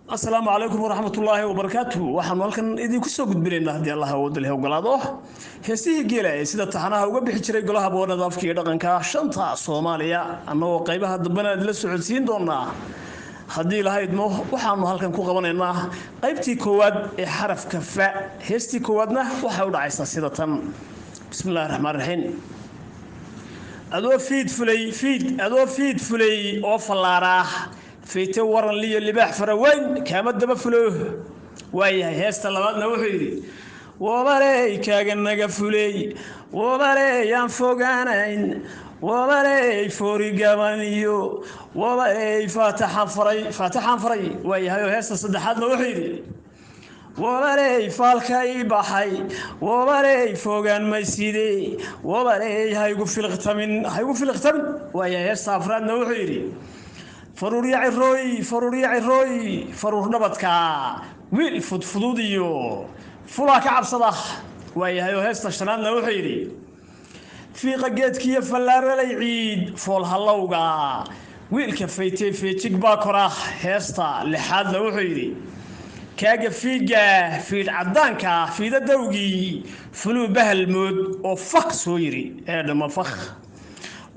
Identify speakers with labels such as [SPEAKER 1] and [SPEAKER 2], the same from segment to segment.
[SPEAKER 1] Asalaamu calaykum waraxmatullaahi wabarakaatu. Waxaanu halkan idinku soo gudbinaynaa, haddii Allah awoodda leh ogolaado, heesihii geela ee sida taxanaha uga bixi jiray golaha boodhada afka iyo dhaqanka shanta Soomaaliya, annagoo qaybaha dambena idinla socodsiin doonaa haddii lahaydmo. Waxaanu halkan ku qabanaynaa qaybtii koowaad ee xarafka fa. Heestii koowaadna waxay u dhacaysaa sida tan. Bismillahi raxmaan raxiim. Adoo fiid fulay, fiid adoo fiid fulay oo fallaaraa fayte waran liyo libaax faraweyn kaama daba fulo. Waayahay, heesta labaadna wuxuu yidhi: wabaley kaaga naga fuley, wabaley aan fogaanayn, wabaley foorigabaniyo, wabaley faataxaan faray, faataxaan faray. Waayahay, oo heesta saddexaadna wuxuu yidhi: wabaley faalka ii baxay, wabaley fogaan mayside, wabaley haygu filiqtamin, haygu filiqtamin. Waayahay, heesta afraadna wuxuu yidhi: faruurya cirooy, faruurya cirooy, faruur dhabadka wiil fudfudud iyo fulaa ka cabsada. Waayahay, oo heesta shanaadna wuxuu yidhi: fiiqa geedkiiyo fallaaralay ciid fool hallowga wiilka faytee feejig baa kora. Heesta lixaadna wuxuu yidhi: kaaga fiiga fiidh caddaanka fiida dawgii fuluu bahalmood oo faq soo yidhi ee dhama faq.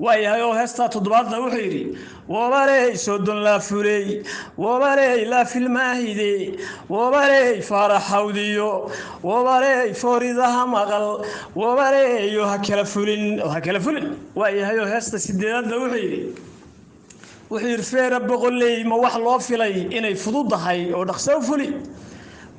[SPEAKER 1] Waayahay, oo heestaa toddobaadna wuxuu yidhi: wabaley soddon laa fuley, wabaley laa filmaahide, wabaley faaraxawdiyo, wabaley fooridaha maqal, wabaleeyo ha kala fulin, ha kala fulin. Waayahay, oo heesta sideedaadna wuxuu yidhi: feera boqoley ma wax loo filay inay fududahay oo dhaqso u fuli.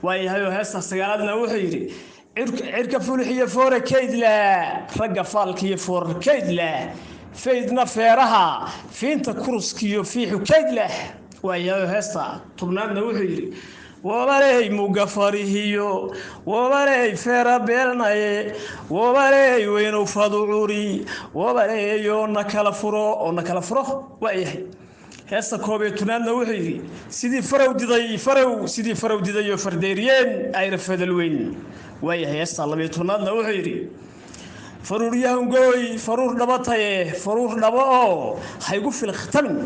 [SPEAKER 1] Waayahay, oo heesta sagaalaadna wuxuu yidhi: cirka fulix iyo foore kaydla, ragga faalka iyo foor kaydla, faydna feeraha fiinta kuruskiyo fiixu kaydleh. Waayahay, heesta tobnaadna wuxuu yidhi: wabaley muga farihiyo, wabaley feera beelnaye, wabaley weynow faducuri, wabaleeyo na kala furo oo na kala furo. Waayahay, heesta 11aadna wuxuu yidhi: sidii farow diday, farow sidii farow diday oo fardeeriyeen ayra fadal weyn. Waayahay, heesta 12aadna wuxuu yidhi: faruuryahangooy, faruur dhabataye, faruur dhabo oo haygu filkhtamin.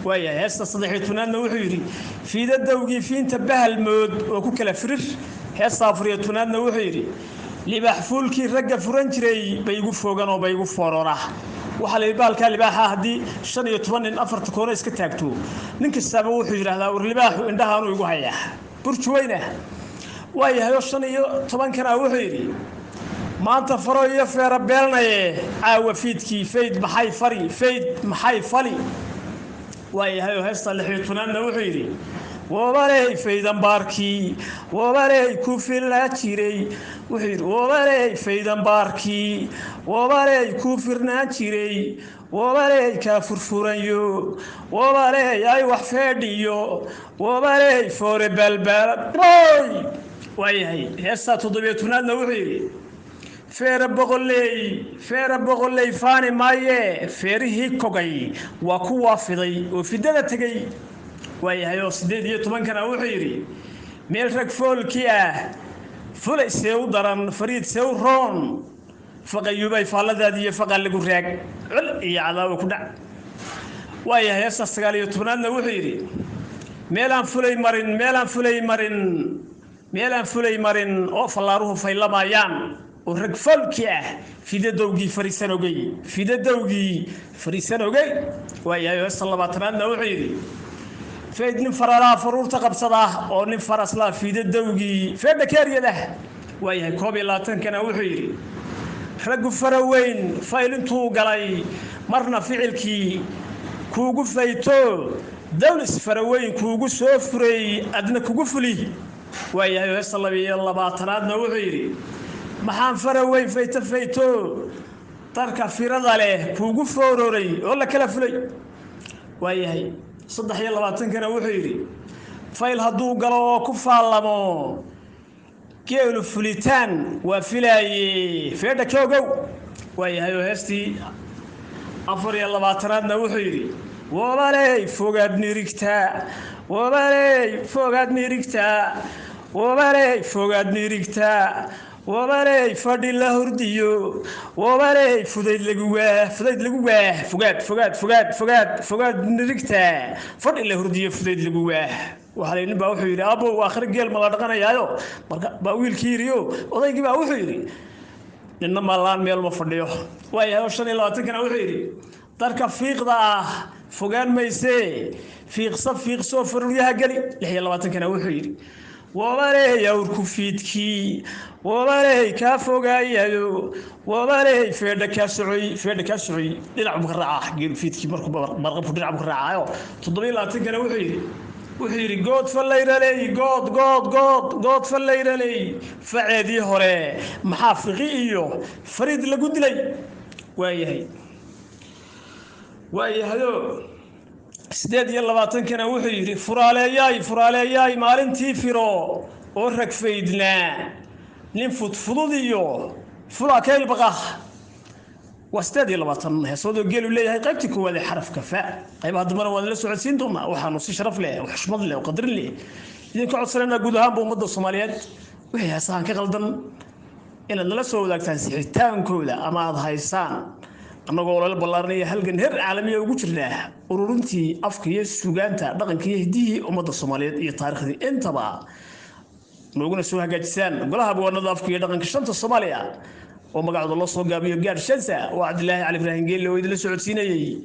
[SPEAKER 1] Waayahay, heesta 13aadna wuxuu yidhi: fiida dawgii fiinta bahalmood oo ku kala firir. Heesta 14aadna wuxuu yidhi: libaax fuulkii ragga furan jiray bay igu fogan oo bay igu foorora. Waxaa la yidhi bahalkaa libaaxa haddii 15 nin afarta koona iska taagto, nin kastaaba wuxuu yidhahdaa: war libaaxu indhahaanuu igu hayaa, burji weyna. Waayahay, oo 15kana wuxuu yidhi: maanta faro iyo feera beelnaye, caawa fiidkii fayd maxay fari, fayd maxay fali. Waayahay, oo heesta 16aadna wuxuu yidhi: wabaley faydanbaarkii, wabaley ku filnaa jiray. Wuxuu yidhi: wabaley faydanbaarkii, wabaley ku firnaan jiray, wabaley kaa furfuranyo, wabaley ay wax feedhiyo, wabaley foore baalbaala boy. Waayahay, heestaa 17aadna wuxuu yidhi: feera boqoley, feera boqoley faani maaye, feerihii kogay waa kuwaa fiday oo fidada tegey. Waayahay, oo 18kana wuxuu yidhi: meel rag foolkii ah fulay see u daran, fariid see u roon, faqayuubay faalladaadi iyo faqaa lagu raag, col iyo cadaawo ku dhac. Waayahay, heesta 19aadna wuxuu yidhi: meelaan fulay marin, meelaan fulay marin, meelaan fulay marin oo fallaaruhu faylamayaan oo rag foolkii ah fidadowgii fariisan ogey, fidadowgii fariisan ogey. Waayahay, heesta 20aadna wuxuu yidhi: fayd nin faralaa faruurta qabsada oo nin faraslaa fidadowgii feedha keeryadah. Waayahay, 21kana wuxuu yidhi: raggu fara weyn fayl intuu galay marna ficilkii kuugu fayto, dawlis faraweyn kuugu soo furay adna kugu fuli. Waayahay, heesta 22aadna wuxuu yidhi: maxaan fara weyn fayto fayto darka firada leh kuugu foororay oo la kala fulay. Waayahay, 23kana wuxuu yidhi: fayl hadduu galo oo ku faallamo geelu fulitaan waa filaaye feedha koogow. Waayahay, oo heestii 24aadna wuxuu yidhi: wabaley fogaad nirigtaa, wabaley fogaad nirigtaa, wabaley fogaad nirigtaa, wabaley fadhi la hurdiyo, wabaley fudayd lagu waa, fudayd lagu waa, fogaad fogaad fogaad fogaad fogaad nirigtaa, fadhi la hurdiyo, fudayd lagu waa. Waxaa la nin baa wuxuu yidhi, "Aabbow, aakhire geel ma la dhaqanayaayo?" Marka baa wiilkii yidhiyo odaygii baa wuxuu yidhi, "Ninna maalaan meel ma fadhiyo." Waayahay, 25-kana wuxuu yidhi, "Darka fiiqda ah fogaan maysee, fiiqsa fiiqsoo faruuryaha geli." 26-kana wuxuu yidhi, "Wabaley awrku fiidkii, wabaley kaa fogaayayo, wabaley feedha kaa socoy, feedha kaa socoy." Dhinac buu ka raacaa geelu fiidkii, markuu barqabku dhinac buu ka raacaayo. 27-kana wuxuu yidhi, "Good fallayraley, good good good good fallayraley, faceedii hore maxaa fiqi iyo fariid lagu dilay?" Waayahay, waayahayo, 28-kana wuxuu yidhi, "Furaaleeyaay, furaaleeyaay, maalintii firo oo ragfaydnaa, nin fudfudud iyo fulakaylbaqa." Waa 28 heesoodoo geelu leeyahay, qaybtii koowaad ee xarafka fa. Qaybaha dambana waan la socodsiin doonaa. Waxaanu si sharaf leh oo xushmad leh oo qadarin leh idinka codsanaynaa guud ahaanba ummadda Soomaaliyeed, wixii heesahan ka qaldan inaad nala soo wadaagtaan sixitaankooda ama aada haysaan, annagoo olole ballaaranaya halgan heer caalamiya ugu jirnaa ururintii afka iyo sugaanta, dhaqanka iyo hiddihii ummadda Soomaaliyeed iyo taariikhdii intaba, nooguna soo hagaajisaan Golaha Abwaanada Afka iyo Dhaqanka Shanta Soomaaliya oo magacooda loo soo gaabiyo Gaadh Shansa. Waa Cabdilaahi Cali Ibraahim Geelle oo idinla socodsiinayey.